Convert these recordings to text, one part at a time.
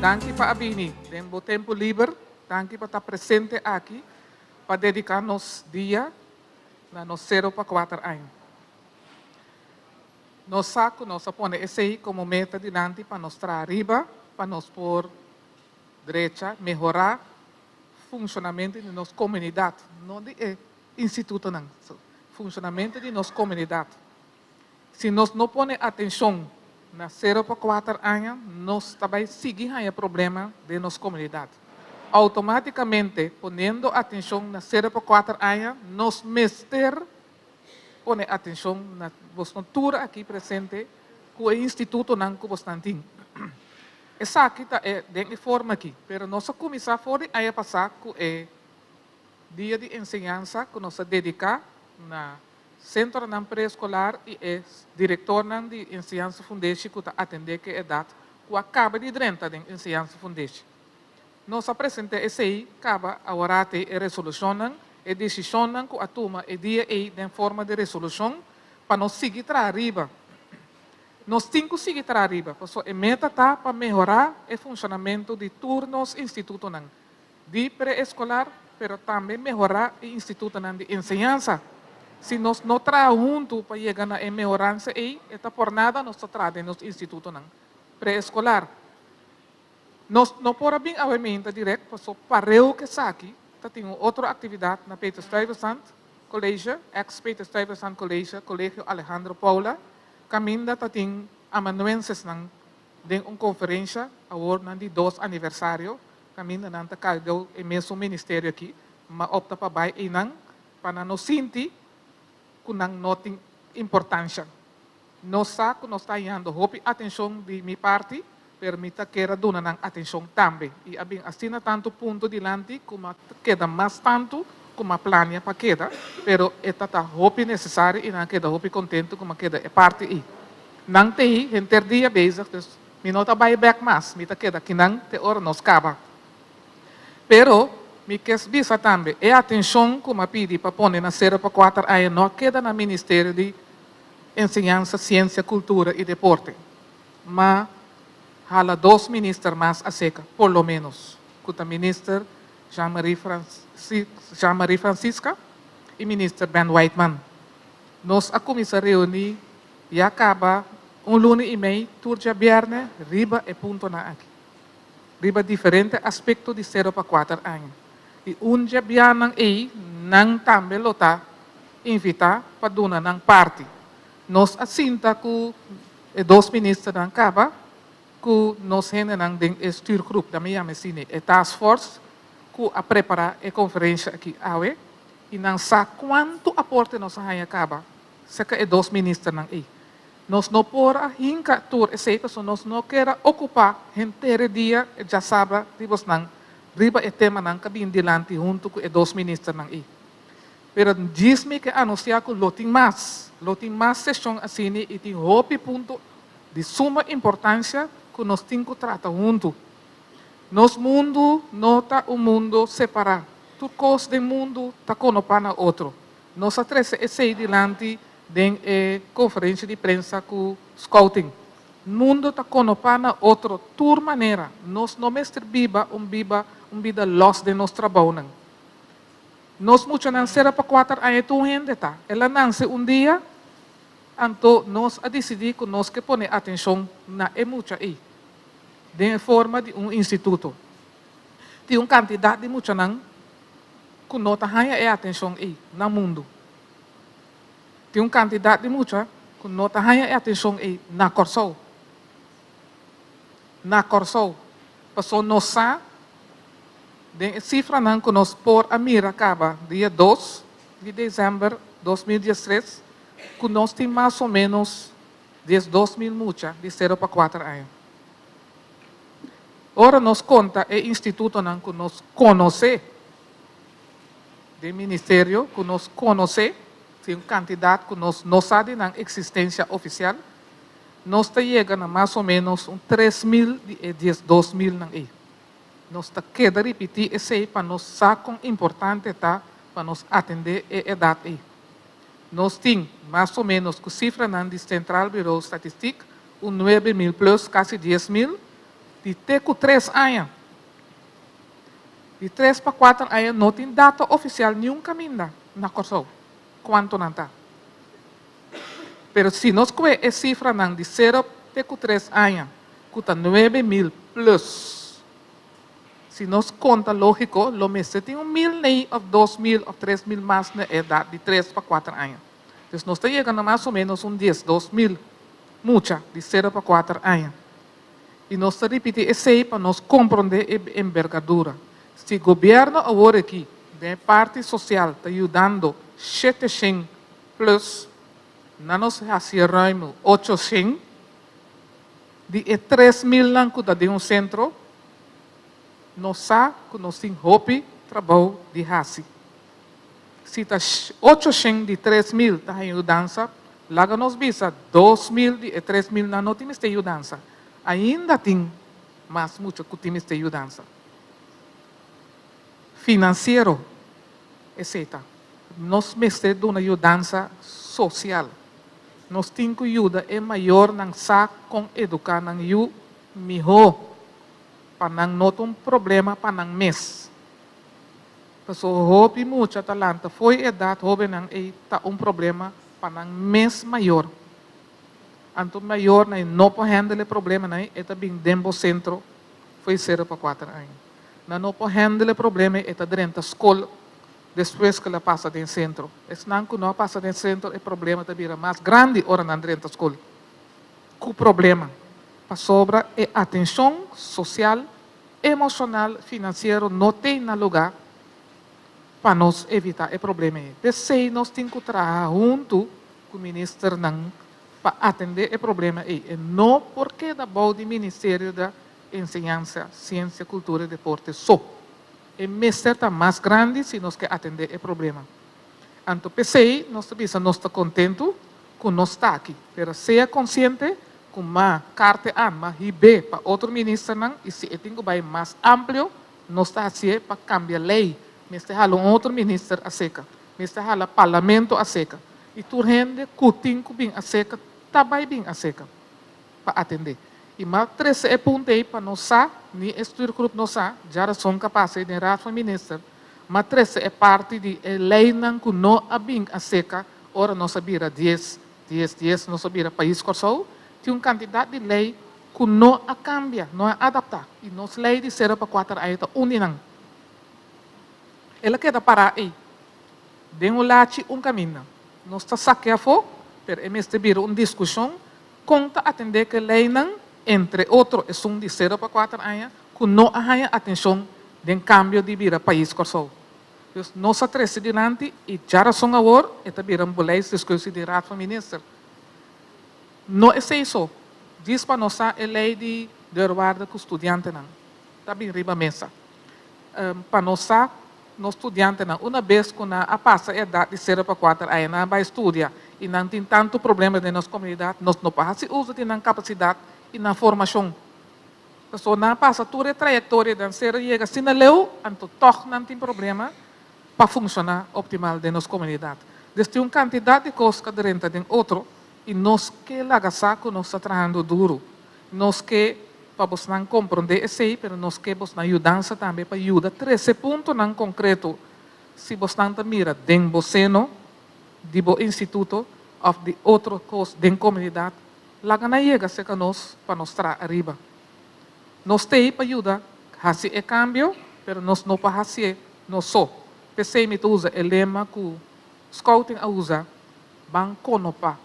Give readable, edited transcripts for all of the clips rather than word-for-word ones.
Danki pa a bini den bo tempu liber, danki pa ta presente aki pa dediká nos dia na nos 0 pa 4 aña. Nos sa ku nos a pone esei komo meta dilanti pa nos traha riba, pa nos por drecha, mehorá funshonamentu di nos komunidat, no di e institutonan, funshonamentu di nos komunidat. Si nos no pone atenshon na 0 pa 4 aña, nos ta bai sigui haña problema den nos komunidat. Outomátikamente, poniendo atenshon na 0 pa 4 aña, nos mester pone atenshon na boso tur aki presente ku e institutonan ku boso tin. Esaki ta den forma aki, pero nos a kuminsá for di aña pasá ku e dia di enseñansa ku nos a dediká na sentronan preeskolar i e direktornan di enseñansa fundeshi ku ta atendé ku edat ku a kaba di drenta den enseñansa fundeshi. Nos a presentá esei kaba, awor e resolushonnan, e desishonnan ku a tuma e dia ei den forma di resolushon pa nos sigui traha riba. Nos tin ku sigui traha riba, pasobra e meta ta pa mehorá e funshonamentu di tur nos institutonan di preeskolar, pero tambe mehorá e institutonan di enseñansa. Si nos no traha huntu pa yega na e mehoransa ei, ta por nada nos ta traha den nos institutonan preeskolar. Nos no por a bin awe mainta dirèkt, pasobra pareu ku esaki, ta tin otro aktividat na Peter Stuyvesant College, ex Peter Stuyvesant College, Kolegio Alejandro Paula, kaminda ta tin amanuensesnan den un konferensia, awor nan di 2 aniversario, kaminda nan ta karga e mesun ministerio aki, m'a opta pa bai einan, pa nan no sinti ku nan no tin importansia. Nos sa ku nos ta hañando hopi atenshon di mi parti, pero mi ta ke duna nan atenshon tambe. I a bin asina tantu punto dilanti, ku m'a keda mas tantu, ku m'a plania pa keda, pero e ta hopi nesesario i nan keda hopi kontentu ku m'a keda e parti ei. Nan t'ei henter dia bezig, dus mi no ta bai bèk mas, mi ta keda akinan te ora nos kaba. Pero mi ke bisa tambe, e atenshon ku m'a pidi pa pone na 0 pa 4 aña no keda na Ministerio di Enseñansa, Siensia, Kultura i Deporte. M'a hala dos minister mas aserka, por lo menos. Ku ta minister Jean-Marie Francisca i minister Ben Whiteman. Nos a kuminsá reuní ya kaba un luna i mei, tur djabièrnè, riba e puntonan aki. Riba diferente aspekto di 0 pa 4 aña. I un djabièrnè ei, nan tambe lo ta invitá pa duna nan parti. Nos a sinta ku e dos ministernan kaba, ku nos hendenan den e stuurgroep, dami yama asina, e task force, ku a prepará e konferensia aki awe, i nan sa kuantu aporte nos a haña kaba, serka e dos ministernan ei. Nos no por a hinka tur esei, pasobra nos no ke okupá henter dia djasabra di bosnan riba e temanan ku a bin dilanti huntu ku e dos ministernan ei. Pero djis mi ke anunsiá ku lo tin mas seshon asina i tin hopi punto di suma importansia ku nos tin ku trata huntu. Nos mundu no ta un mundu separá. Tur kos den mundu ta konopá na otro. Nos a trese esei dilanti den e konferensia di prensa ku scouting. Mundu ta konopá na otro tur manera. Nos no mester biba un bida lòs di nos trabounan. Nos muchanan 0 pa 4 aña tur hende ta. El a nase un dia, anto nos a disidí ku nos ke pone atenshon na e mucha ei. Den forma di un instituto. Tin un kantidat di muchanan ku no ta haña e atenshon ei na mundu. Tin un kantidat di mucha ku no ta haña e atenshon ei na Kòrsou. Na Kòrsou. Pasobra nos sa, den sifranan ku nos por a mira kaba dia 2 di desèmber 2013, ku nos tin mas o ménos 12 mil mucha di 0 pa 4 aña. Ora nos konta e institutonan ku nos konosé, di ministerio ku nos konosé, tin kantidat ku nos no sa di nan eksistensia ofisial, nos ta yega na mas o ménos un 3 mil di e 12 mil nan ei. Nos ta keda ripití esei pa nos sa kon importante ta pa nos atendé e edat ei. Nos tin mas o ménos ku sifranan di Centraal Bureau Statistiek un 9 mil plus, kasi 10 mil. Di te ku tres aña. Di tres pa kuater aña no tin dato ofisial niun kaminda na Kòrsou kuantu nan ta. Pero si nos kue e sifranan di sero te ku tres aña ku ta 9000 plus, si nos konta lógiko lo mester tin un mil nei òf 2000 òf 3000 mas na edat di 3 pa 4 aña. Dus nos ta yega na mas o ménos un 12.000 mucha di 0 pa 4 aña. I nos ta ripití esei pa nos komprondé e envergadura. Si gobièrnu awor aki, di parti sosial, ta yudando 700 plus, na nos hasi ruim 800, di e 3.000 nan ku ta den un sentro, nos sa ku nos tin hopi trabou di hasi. Si ta 800 di 3.000 ta yudansa, laga nos bisa 2.000 di e 3.000 nan no tin yudansa. Ainda tin mas mucha ku tin yudansa. Finansiero, etc. Nos mester duna yudansa sosial. Nos tin ku yuda e mayornan sa kon eduká nan yu mihó pa nan no un problema pa nan mes. Paso hopi mucha ta lanta fo'i edat hóbennan ei ta un problema pa nan mes mayor. Anto mayornan no por handle problemanan e ta bin den bo sentro fo'i 0 pa 4 aña. Nan no por handle problema e ta drenta skol despues ku el a pasa den sentro. Esnan ku no pasa den sentro e problema ta bira mas grandi ora nan drenta skol. Ku problema. Pasobra e atenshon sosial, emoshonal, finansiero no tin na lugá pa nos evitá e problema. P'esei nos tin ku traha huntu ku ministernan pa atendé e problema ei. I no por keda bou di Ministerio di Enseñansa, Siensia, Kultura i Deporte so. E mester ta mas grandi si nos ke atendé e problema. Anto p'esei, nos bisa nos ta kontentu ku nos ta aki, pero sea konsiente ku m'a kaart A, m'a B pa otro ministernan i si e tin ku bai mas amplio, nos ta hasié pa kambia lei. Mester hala un otro minister aserka. Mester hala parlamento aserka. I tur hende ku tin ku bin aserka, ta bai bin aserka pa atendé. I m'a trese e punto ei pa nos sa, ni e stuurgroep no sa, djarason ku a pasa den raad van minister, m'a trese e parti di e leinan ku no a bin aserka ora nos a bira 10, 10, 10, nos a bira pais Kòrsou, tin un kantidat di lei ku no a kambia, no a adaptá. I nos lei di 0 pa 4 aña ta un di nan. El a keda pará ei. Den un lachi un kaminda. Nos ta sak'é afó, pero e mester bira un diskushon kon ta atendé ku e leinan, entre otro, esun di 0 pa 4 aña, ku no a haña atenshon den kambio di bira pais Kòrsou. Dus nos a trese dilanti i djarason awor e ta bira un beleidsdiscussie di Raad van Minister. No esei so, djis pa nos sa e lei di deurwaarder ku studiantenan ta bin riba mesa. Pa nos sa, nos studiantenan, un bes ku nan a pasa edat di 0 pa 4 aña, nan bai studia i nan tin tantu problema den nos komunidat, nos no por hasi uso di nan kapasidat i nan formashon. So nan pasa tur e trayektoria dan sero yega asina leu, anto tòg nan tin problema pa funshoná optimal den nos komunidat. Dus tin un kantidat di kos ku drenta den otro i nos ke laga sa ku nos ta trahando duru. Nos ke pa bosnan komprondé esei, pero nos ke bosnan yudansa tambe pa yuda trese puntonan konkreto si bosnan ta mira den bo seno di bo instituto òf di otro kos den komunidat, laga nan yega serka nos pa nos traha ariba. Nos t'ei pa yuda hasi e kambio, pero nos no por hasié nos so. P'esei mi ta usa e lema ku Scouting a usa, ban konopa,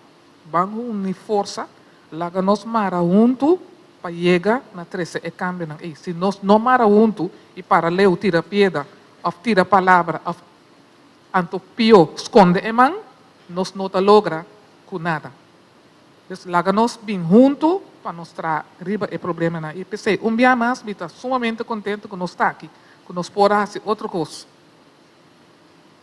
ban uni forsa, laga nos mara huntu pa yega na trese e kambionan ei. Si nos no mara huntu i para leu tira piedra, òf tira palabra, òf anto pió skonde e man, nos no ta logra ku nada. Dus laga nos bin huntu pa nos traha riba e problemanan. I p'esei, un bia mas, mi ta sumamente kontentu ku nos ta aki, ku nos por hasi otro kos.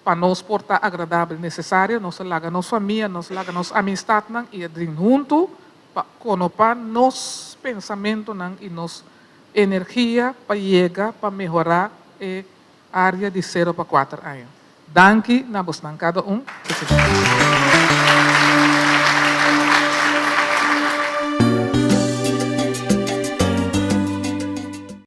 Pa nos por ta agradabel nesesario, nos laga nos famia, nos laga nos amistatnan i bin huntu pa konopa nos pensamentunan i nos energia pa yega pa mehorá e área di 0 pa 4 aña. Danki na bosnan kada un.